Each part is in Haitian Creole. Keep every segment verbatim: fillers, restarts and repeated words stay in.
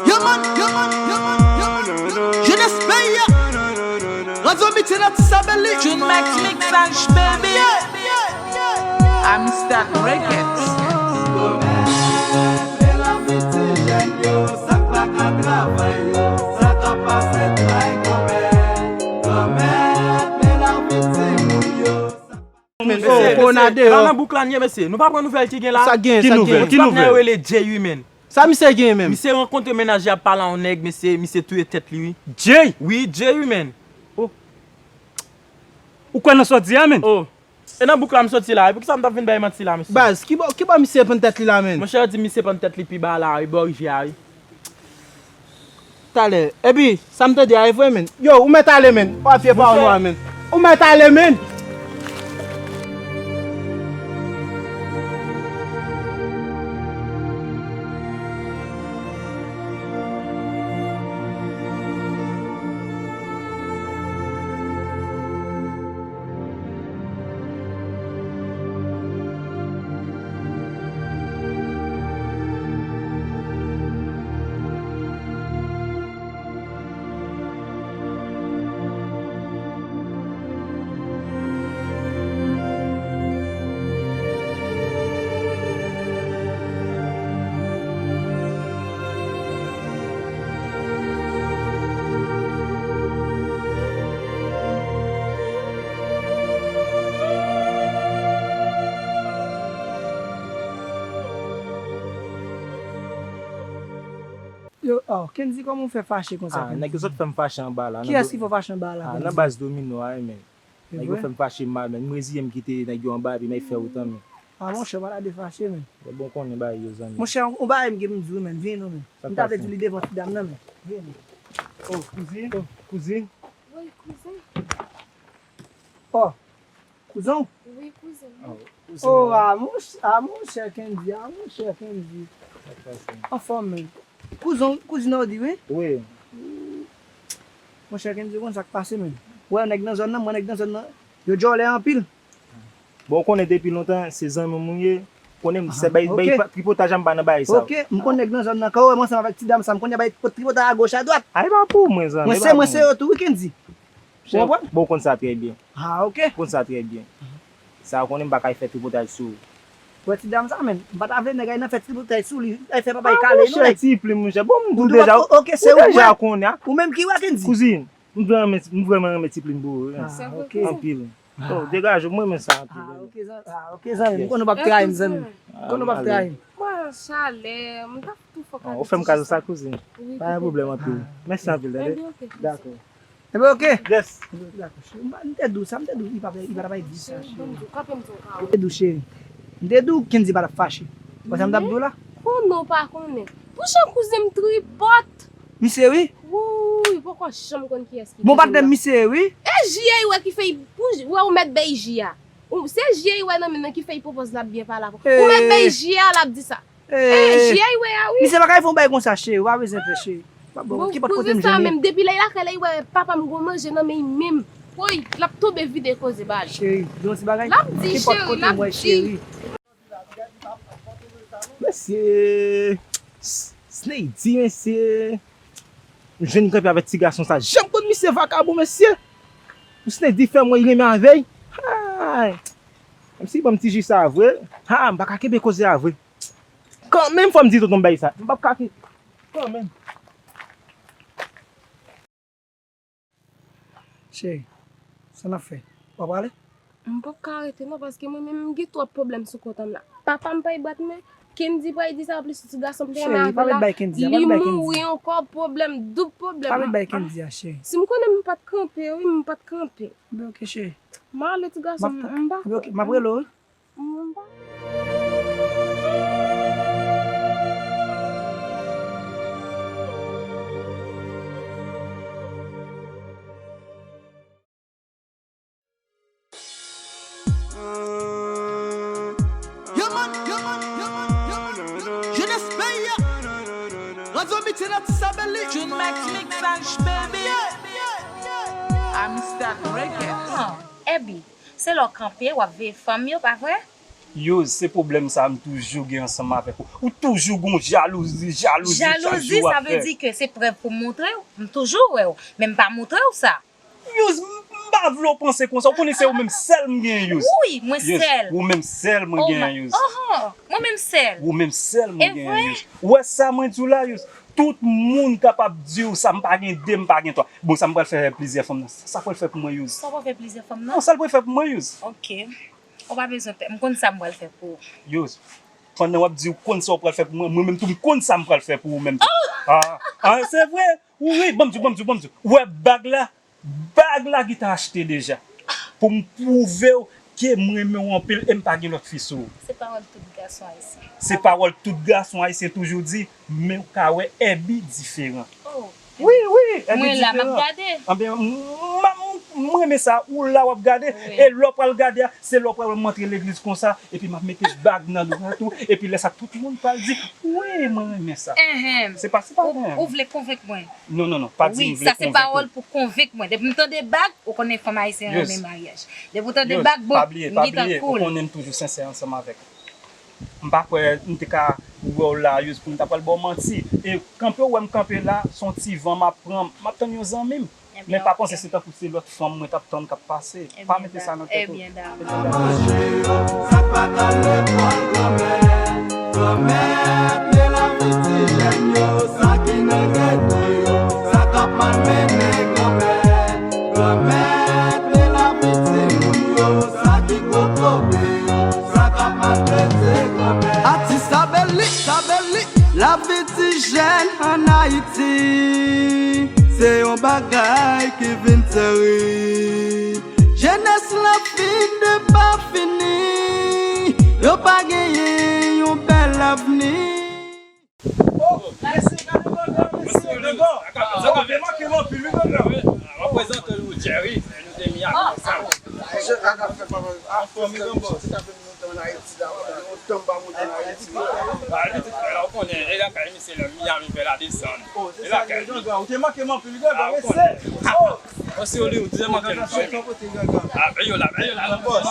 Yo man, yo man, yo man, yo man. Jeunesse peyi a. Radio Mitilatisa Bèli. June Max Mixage, baby. Amistad Records. Granmèt, men lavi ti jèn yo, sa k pa ka travay yo, sa k ap pase tray granmèt. Granmèt, men lavi timoun yo, sa k pa Men, oh, kowona deyò. La nan bouk la n ye, mesye. Nou pa pran nouvèl ki gen la. Sa gen, sa gen. Ki nouvèl? Ti pap nan yo rele Jay wi, men. Sa misye gen menm? Misye rankontre mennaj li ap pale a yon nèg, mesye, misye touye tèt li, wi. Jay? Wi, Jay wi, men. Oh. Ou kwè nan sa w di a, men? Oh. E nan bouk la m soti la, e poukisa m t ap vin bay manti la, mesye? Baz, ki bò, ki bò misye pann tèt li la, men? Monchè, yo di misye pann tèt li pi ba la, wi, bò rivyè a, wi. Talè. Epi, sa m tande a, e vre, men. Yo, ou mèt ale, men. W ap fye pawòl ou a, men. Ou mèt ale, men. Yo, oh, Kendy, kòman w fè fache konsa, Kendy? Ah, nèg yo sot fè m fache anba la. Kiyès ki fè w fache anba la, Kendy? Ah, nan baz domino a, men. Nèg yo fè m fache mal, men. M reziye m kite nèg yo anba, epi m ap fè otan, men. Ah, monchè, pa ta de fache, men. Bon, konnen bagay yo, zanmi. Monchè, yon bagay m gen pou m di w, men. Vin non, men. M ta vle di w li devan ti dam nan, men. Vin. Oh, kouzin. Oh, kouzin. Wi, kouzin. Oh, kouzon. Wi, kouzin. Oh, ah, monchè, ah, monchè Kendy, ah, monchè Kendy. Anfòm, men. Kouzon, kouzin ou di, wi? Wi. Monchè Kendy, ou konn sa k pase, men. Ou wè nèg nan zòn nan, mwen nèg nan zòn nan, yo djòlè anpil. Bon, ou konnen depi lontan, se zanmi m ou ye. Konnen m se bay, bay tripotaj a m pa nan bagay sa. Ok, m konn nèg nan zòn nan, kan yo wè m ansanm avèk ti dam sa, m konn y ap bay pot tripotaj agoch adwat. A, e pa pou mwen, zanmi. Mwen se, mwen se yo tou, wi, Kendy. Ou konprann? Bon, ou konn sa trè byen. Ah, ok. Ou konn sa trè byen. Sa ou konnen m pa ka fè tripotaj sou ou. Wè ti dam sa, men. M pa ta vle nèg ay nan fè tripotaj sou li, ay fè papa y kale nou, nèg. Ti plim, monchè. Bon, m di w deja, ok, se ou deja konnen. Ou menm ki wè, Kendy? Kouzin, m vrèman, m vrèman renmen ti plim pou ou, wi. Ah, ok. Anpil. Oh, degaje w, m renmen sa anpil. Ah, ok, zanmi. Ah, ok, zanmi. M konnen w p ap trayi m, zanmi. M konnen w p ap trayi m. Mwen, chalè, m ta tou fòk. Ou fè m kado sa, kouzin. Pa gen pwoblèm anpil. Mèsi anpil, tande. Dakò. Enben, ok. Yes. Dakò, cheri. M te di w sa, m te di w, li pa, li pa t ap di sa, cheri. M te di w, Kendy pa t ap fache. Ou wè sa m t ap di w la? Konnen w pa konnen. Pou jan kouzin m tripòt. Misye, wi. Wouy, poko janm konn kiyès ki kouzin m nan. Bon, patnè m, misye, wi. E J A wè ki fè, pou, wè ou mèt bay J A. Ou, se J A wè nan men nan ki fè l pwopoze l ap byen pale avè w. Ou mèt bay J A, l ap di sa. Eh, J A wè a, wi. Misye pa ka fè yon bagay konsa, cheri. Ou pa bezwen pè, cheri. Bon, ki pòt kote m jwenn li? Menm depi lè l lakay la, li wè papa m gon manje nan men l menm. Woy, l ap tonbe vide koze ba li. Cheri, di yon ti bagay. L ap di, cheri, l ap di. Mesye, S-, Sneydy, mesye. M jwenn kanpe avèk ti gason sa. Janm konn misye vakabon, mesye. Pou Sneydy fè m wè li renmen avè l. Hay. Menm si ban m ti ji sa vre. Ha, m pa ka kenbe koze a vre. Kanmenm fò m di tonton m bay sa. M p ap ka ken-, kanmenm. Cheri, sa n ap fè? W ap prale? M p ap ka rete non, paske mwen menm m gen twòp pwoblèm sou kont an m la. Papa m pral bat mwen, Kendy pral di sa, anplis ti gason m te renmen avè l la, li mouri ankò, pwoblèm, doub pwoblèm. Pa met bay Kendy a, cheri. Si m konnen m pa t kanpe, wi, m pa t kanpe. Ebyen, ok, cheri. M ale ti gason m, m pa. Ebyen, ok, m ap rele w, wi. Yo man, yo man, yo man, yo man. Jeunesse peyi a. Radio Mitilatisa Bèli. June Max Mixage, baby. Amistad Records. Ebi, se lè w kanpe, w ap veye fanm yo, pa vre? Youz, se pwoblèm sa a m toujou gen ansanm avèk ou. Ou toujou gon jalouzi, jalouzi, chak jou w ap fè. Jalouzi, sa vle di ke se prèv pou m montre w. M toujou wè w, men m pa montre w sa. Youz, m, m pa vle w panse konsa. Ou konnen se ou menm sèl m genyen, Youz. Wi, mwen sèl. Youz, ou menm sèl mwen genyen, Youz. Oh, mwen menm sèl. Ou menm sèl mwen genyen, Youz. Ou wè sa mwen di w la, Youz? Tout moun kapab di w sa, m pa gen de, m pa gen twa. Bon, sa m pral fè plizyè fanm nan? Sa, sa pral fè pou mwen, Youz? Sa w pral fè plizyè fanm nan? Non, sa l pral fè pou mwen, Youz? Ok. Ou pa bezwen pè. M konn sa m pral fè pou ou. Youz, pandan w ap di ou konn sa w pral fè pou mwen, mwen menm tou m konn sa m pral fè pou ou menm tou. Ah, ah, se vre? Wi, ban m di w, ban m di w, ban m di w. Ou wè bag la? Bag la gentan achte deja. Pou m pwouve w ke m renmen w anpil e m pa gen lòt fi sou ou. Se pawòl tout gason ayisyen. Se pawòl tout gason ayisyen toujou di, men w ka wè Èbi diferan. Oh. Wi, wi, Èbi diferan. Mwen la, m ap gade. Anben, m, m, m renmen sa, ou la w ap gade, wi, e lè w pral gade a, se lè w pral wè m antre legliz konsa, epi m ap mete bag nan dwèt ou, epi lè sa tout moun pral di, wi, mwen renmen sa. Enhen. Se pa, se pa ou, ou vle konvenk mwen. Non, non, non, pa di m vle konvenk ou. Wi, sa se pawòl pou konvenk mwen. Depi m tande bag, ou konnen fanm ayisyen renmen maryaj. Depi w tande bag, bon, m gentan cool. Youz, pa bliye, pa bliye, ou konnen m toujou sensè ansanm avèk ou. M pa kwè m te ka wè w la, Youz, pou m ta pral ba w manti. E kanpe w wè m kanpe la, se yon ti van m ap pran, m ap tann yon zanmi m. Men pa panse se tankou se lòt fanm mwen t ap tann k ap pase. Pa mete sa nan tèt ou. Ebyen, dakò. Ebyen, dakò. Manje yo, sa k pa ka lekòl, granmèt, granmèt, men lavi ti jèn yo, sa ki nan geto yo, sa k ap malmennen, granmèt, granmèt, men lavi timoun yo, sa ki kokobe yo, sa k ap maltrete, granmèt. Atis Abeli, Abeli, lavi ti jèn ann Ayiti. Se yon bagay ki vin tèrib. Jenès lan fin de pa fini. Yo pa genyen yon bèl avni. Oh, mesye, gade Gangan, mesye, Gangan. Oh, ou te manke m anpil, wi, Gangan. W ap prezante l, Jerry, nou te Miami ansanm. Anfòm, wi, Gangan. Lontan m pa monte ann Ayiti. Ba, li te fè la, ou konnen, e lakay misye la, Miami fè la desann. Oh, se sa, Gangan, ou te manke m anpil, Gangan, mesye. Oh! Ou si ou li, ou te manke m. Gangan, sa kote, Gangan? Ah, ben yo la, ben yo la, non, bòs.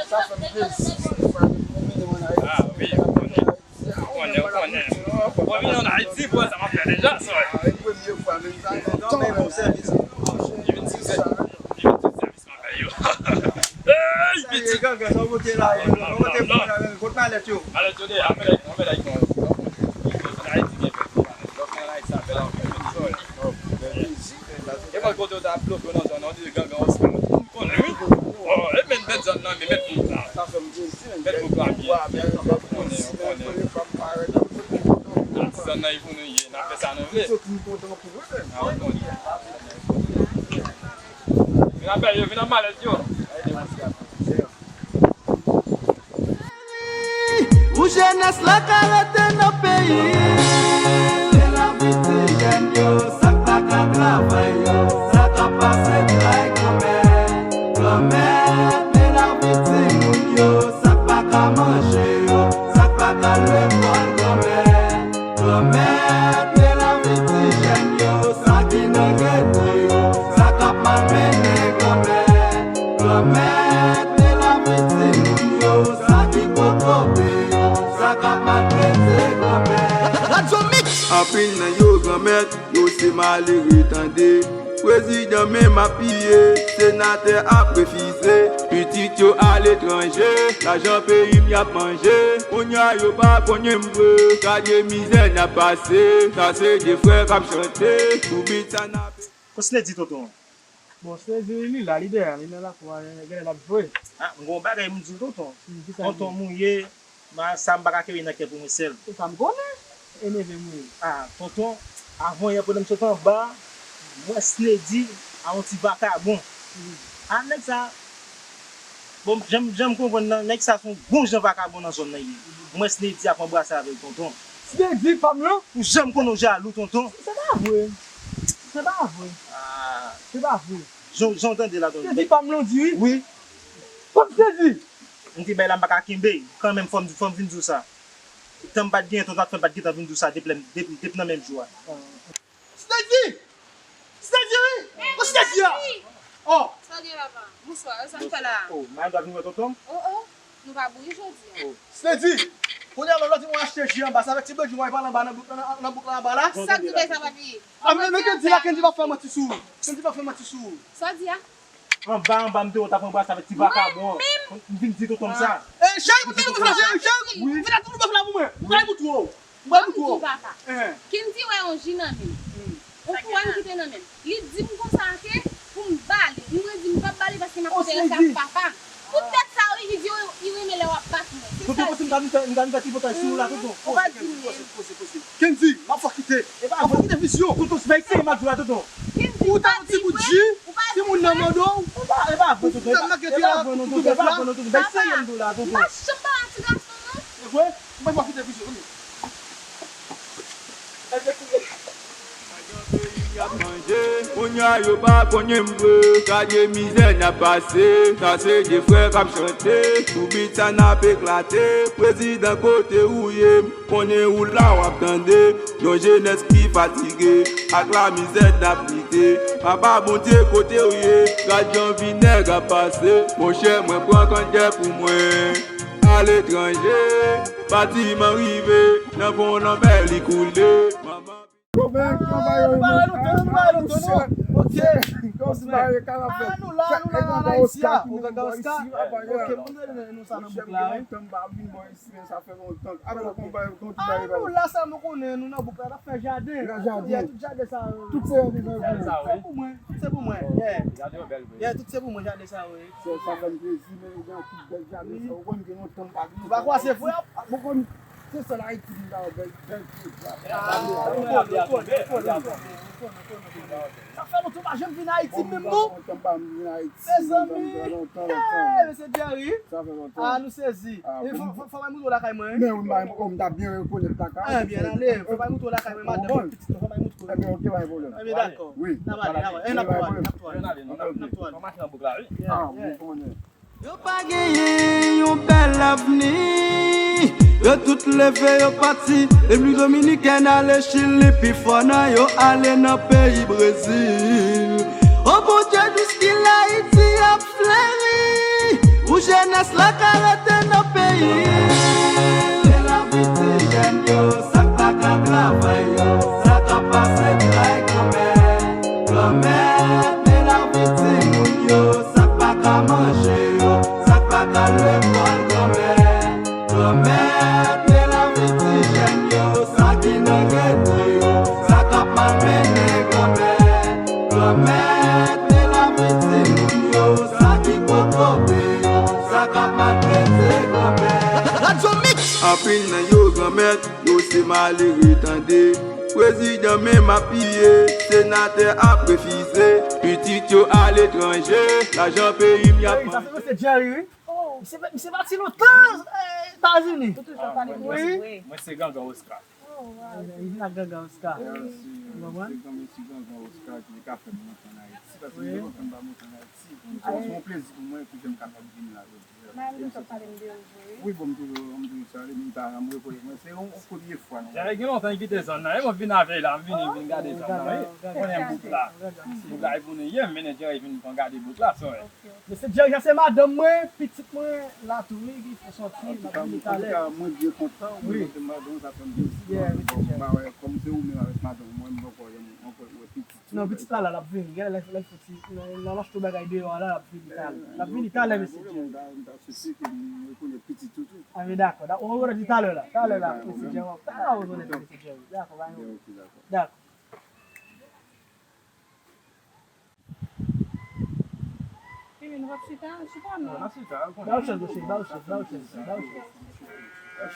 Sa fè m plezi, se premye fwa m vin ann Ayiti. Ah, wi, ou konnen. Ou konnen, ou konnen. Ou vin ann Ayiti, bro, sa m ap fè deja, sa. Ah, e premye fwa, men sa gen lontan, men. Li vin sou sèvis. Li vin sou sèvis. Ey, pitit! Gangan, sa w pote la, yo? Sa w pote pou mwen la, men kot malèt yo? Malèt yo de, a, malèt, a, malèt, non. An Ayiti gen bèl ti malèt. Lòt an Ayiti sa bèl anpil, men sòy. E mwen kote w ta bloke nan zòn nan, w di Gangan ansanm. M konnen, wi. Oh, e men bèt zòn nan, men mèt moun sa. Sa fè m plezi, men. Mèt moun sa byen. Konnen, konnen. Atis zòn nan, e pou nou ye, n a fè sa nou vle. Soti m kontan pou mwen, men. Ah, ou konnen. Vin ap bèl yo, vin ap malèt yo. Pou jenès la ka rete nan peyi. Men lavi ti jèn yo, sa k pa ka travay yo, sa k ap pase tray granmèt, granmèt, men lavi timoun yo, sa k pa ka manje yo, sa k pa ka lekòl granmèt. Granmèt, men lavi ti jèn yo, sa ki nan geto yo, sa k ap malmennen granmèt. Granmèt, men lavi timoun yo, sa ki kokobe yo, sa k ap maltrete granmèt. Radyo Mix! Anpil nan yo granmèt, yo se malere tande. Prezidan menm apiye, senatè ap refize. Pitit yo aletranje, lajan peyi m y ap manje. Kounye a yo pa konnen m vre, gade mizè n ap pase. Sa se de frè k ap chante, sou bit sa n ap. Kòs Lady, tonton? Bon, Lady, li la, li dèyè, li nan lakou a, genlè l ap jwe. Ah, m gen yon bagay m di w, tonton. Hmm, ki sa l ye? Tonton m ou ye, Ma, sa m pa ka kenbe nan kè pou mwen sèl. Se sa m konnen. E neve m wi. Ah, tonton, avan yè pandan m sot anba, m wè Snedy a yon ti vakabon. A nèg sa, bon, jan m, jan m konprann nan, nèg sa se yon bon jan vakabon nan zòn nan ye. M wè Snedy ap anbrase avè l, tonton. Snedy pa m lan? Ou janm konnen w jalou, tonton. Se pa vre. Se pa vre. Ah. Se pa vre. Jan, jan w tande la, tonton. Snedy pa m lan w di wi? Wi. Kòm Snedy! M te bay la, m pa ka kenbe. Kanmenm, fò m, fò m vin di w sa. Tan m pa t genyen, tonton Atman pa t gentan vin di w sa depi lè m, depi, depi nan menm jou a. Snedy! Snedy wi! Ou Snedy a? Oh! Sa gen, papa? Bonswa, sa n fè la? Oh, Maynard vin wè tonton m? Oh, oh. Nou pa bouyi jodi a. Sledi, kounye a lè w di mwen achte ji anba, sa vle di ti bredjin w al pale anba nan bouk la, nan, nan bouk la anba la? Sa k di bagay sa, papi? A, men, men Kendy la, Kendy p ap fè manti sou ou. Kendy p ap fè manti sou ou. Sa w di a? Anba, anba, m te wè w t ap anbrase avèk ti vakabon an. Mwen menm? M vin di tonton m sa. E, cheri, m te wè w t ap fè cheri. Wi. Vin ak tout bòf la pou mwen. Mwen pral moutre w. Mwen pral moutre w. Ban m di papa. Kendy wè yon ji nan men m. Yon kouwè m kite nan men m. Li di m konsa ke pou m ba li. Li mwen di m p ap ba li paske m ap pote l ansanm ak papa m. Poutèt sa, wi, li di w, li renmen lè w ap bat mwen. Se sa l di. Tonton, m ta vin fè, m ta vin fè tripotay sou ou la, tonton. Ou pa di m menm. Kendy, m ap fè w kite. E pa vre. M ap fè w kite vizyon. Tonton, se pa ekseye m ap di w la, tonton. Kendy, ou ta yon ti bout ji, timoun nan mande w. E pa, e pa vre, tonton. E pa, e pa vre, non, tonton. E pa vre, non, tonton. Se pa ekseye m di w la, tonton. M pa janm pale ak ti gason, non. E vre? M pa fè w kite vizyon, tonton. Kounye a yo pa konnen m vre, gade mizè n ap pase, sa se de frè k ap chante, sou bit sa n ap eklate, prezidan kote ou ye, m konnen ou la w ap tande, yon jenès ki fatige, ak lamizè n ap lite, papa Bondye kote ou ye, gad jan vi nèg ap pase, monchè mwen pran kanntè pou mwen, aletranje, batiman rive, nan fon lanmè li koule, manman. Kòman, kòman yo, nou pa rele tonton, nou pa rele tonton. Ok. Kòman se bagay yo ka fè? Ah, nou la, nou la, nou la, isi a. Ou Ganga Oscar? Ok, moun rele nou sa nan bouk la, wi. Sa fè lontan. Ah, nou la, sa nou konnen, nou nan bouk la, n ap fè jaden. Nan jaden. Tout jaden sa yo. Tout se jaden sa yo. Tout se pou mwen, tout se pou mwen. Yeah. Jaden yo bèl vre. Yeah, tout se pou mwen, jaden sa yo, wi. Sa fè m plezi, men gen yon tout bèl jaden sa yo. Ou konn gen lontan m pa vin. Ou pa kwè se vre? Mwen konn Se sèl Ayiti m ta wè bèl, bèl pye bwa. Ah, ou konnen, ou konnen, ou konnen, ou konnen, ou konnen, ou konnen. Sa fè lontan m pa janm vin Ayiti menm, non? Mezanmi, mesye Jerry. Ah, nou sezi. Fò, fò, fò m al moutre w lakay mwen, wi. Men wi, m ta byen rekonèt lakay. Ah, byen ale. Fò m al moutre w lakay mwen, madanm, pitit, fò m al moutre w. Ebyen, ok, pa gen pwoblèm. Ebyen, dakò. Wi. N ap ale, n ap ale. N ap twale, n ap twale. N ap twale. N ap mache nan bouk la, wi. Ah, ou konnen. Yo pa genyen yon bèl avni. Yo tout leve, yo pati. Repiblik Dominikèn ale Chili, pi fò nan yo ale nan peyi Brezil. O Bondye, jiskilè Ayiti ap fleri? Pou jenès la ka rete nan peyi l. Men lavi ti jèn yo, sa k pa ka travay yo, sa k ap pase tray granmè. Granmè, men lavi timoun yo, sa k pa ka manje yo, sa k pa ka lekòl, granmè. Granmè, men lavi ti jèn yo, sa ki nan gete yo, sa k ap malmennen, granmè. Granmè, men lavi timoun yo, sa ki kokobe yo, sa k ap maltrete, granmè. Radyo Mix. Anpil nan yo, granmèt, yo se malere, tande. Prezidan menm ap piye, senatè ap refize, pitit yo aletranje, lajan peyi m y ap manje. Sa se mesye Jerry, wi. Misye, misye pati lontan, eh, Etazini. Wi. Mwen se Gangan Oscar. Li vin ak Gangan Oscar. Ou konprann? Se granmesi Gangan Oscar ki ka fè m rantre ann Ayiti, paske m te kontan m pa monte ann Ayiti. Se yon plezi pou mwen pou jan m kapab vin la jodi. Mwen menm, sa pale m de ou, wi. Wi, bon, m toujou, m toujou salye, men pa, m rekonèt mwen, se yon, yon premye fwa, non. Jere gen lontan li kite zòn nan, e mwen vin avè l la, m vini, vin gade zòn nan, wi. Konnen bouk la. Bouk la, e pou nou ye, men Jere vin pran gade bouk la, sou. Mesye Jerry, sa se madanm mwen, pitit mwen la tou, wi, ki fè sòti, m ap vini talè. Antouka, mwen byen kontan, mwen kontan madanm, sa fè m plezi. Yeah, mesye Jerry. Bon, m pa wè, kòm se ou menm avèk madanm mwen, m poko wè, m poko wè pitit. Non, pitit la, la, l ap vini. Gade lè, lè l fouti, lè, lè l achte bagay deyò a la, l ap vini talè. L ap vini talè, mesye Jerry. M ta, m ta swete ke m rekonèt pitit ou tou. Ah, men dakò. Da-, ou rekonèt li talè la. Talè la, mesye Jerry. Talè la, ou rekonèt mesye Jerry. Dakò, pa gen pwoblèm. Dakò. Pimen, nou p ap chita? Chita non. Ba yo chans, ba yo chans, ba yo chans, ba yo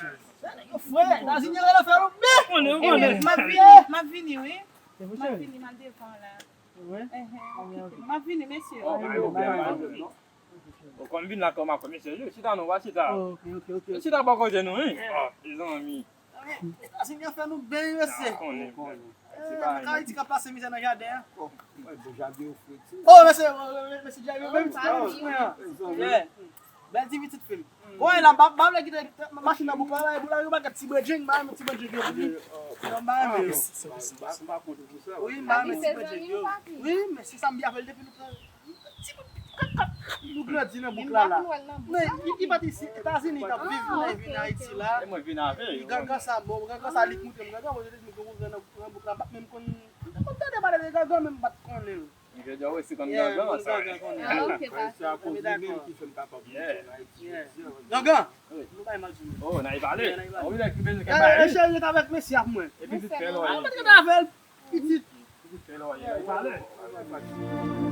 chans. Yo frè, Etazini rele fè nou byen. Konnen, konnen. M ap vini, m ap vini, wi. M ap vini, m al devan la. Wi? Enhen, ok. M ap vini, mesye. Ou konn vin la kòm a komisè, yo, chita non, pa chita. Ok, ok, ok. Chita bò kote nou, wi. Oh, mezanmi. Etazini an fè nou byen, mesye. Konnen. Eh, mwen ka di k ap pase mizè nan jaden an. Oh, mesye, oh, mesye Jerry, menm ti pitit mwen an. Yeah. Bèl ti pitit fi m. Bon, e la, ba, ba, m kite machin nan bouk la, la, e bouk la, yo bagay ti bredjing, ba, ti bredjing yo pou li. Non, ba, men. Wi, ba, men ti bredjing yo. Wi, men se sa m di avè l depi nou pran. Ti bout kat, kat. Nou grandi nan bouk la la. Men li pa t isi, Etazini, li t ap viv, men li vin Ayiti la. E mwen vin avè yo. Li gangan sa, bon, gangan sa li k montre m, gangan, bon, li montre m, gangan nan bouk la, m pa t menm konn, m pa t konn tande pale de gangan, men m pa t konnen l. Jodi a, wi, se konn gangan sa. Ah, ok, pase. Se akoz li menm ki fè m kapab monte an Ayiti jodi a. Gangan! Nou bay mal di nou. Oh, n a pale. Wi, lè ki bezwen kay pale. Cheri, ret avèk mesye ap mwen. Epi vit fè lò. Ah, mwen ret avè l, pitit. Vit fè lò, n a pale.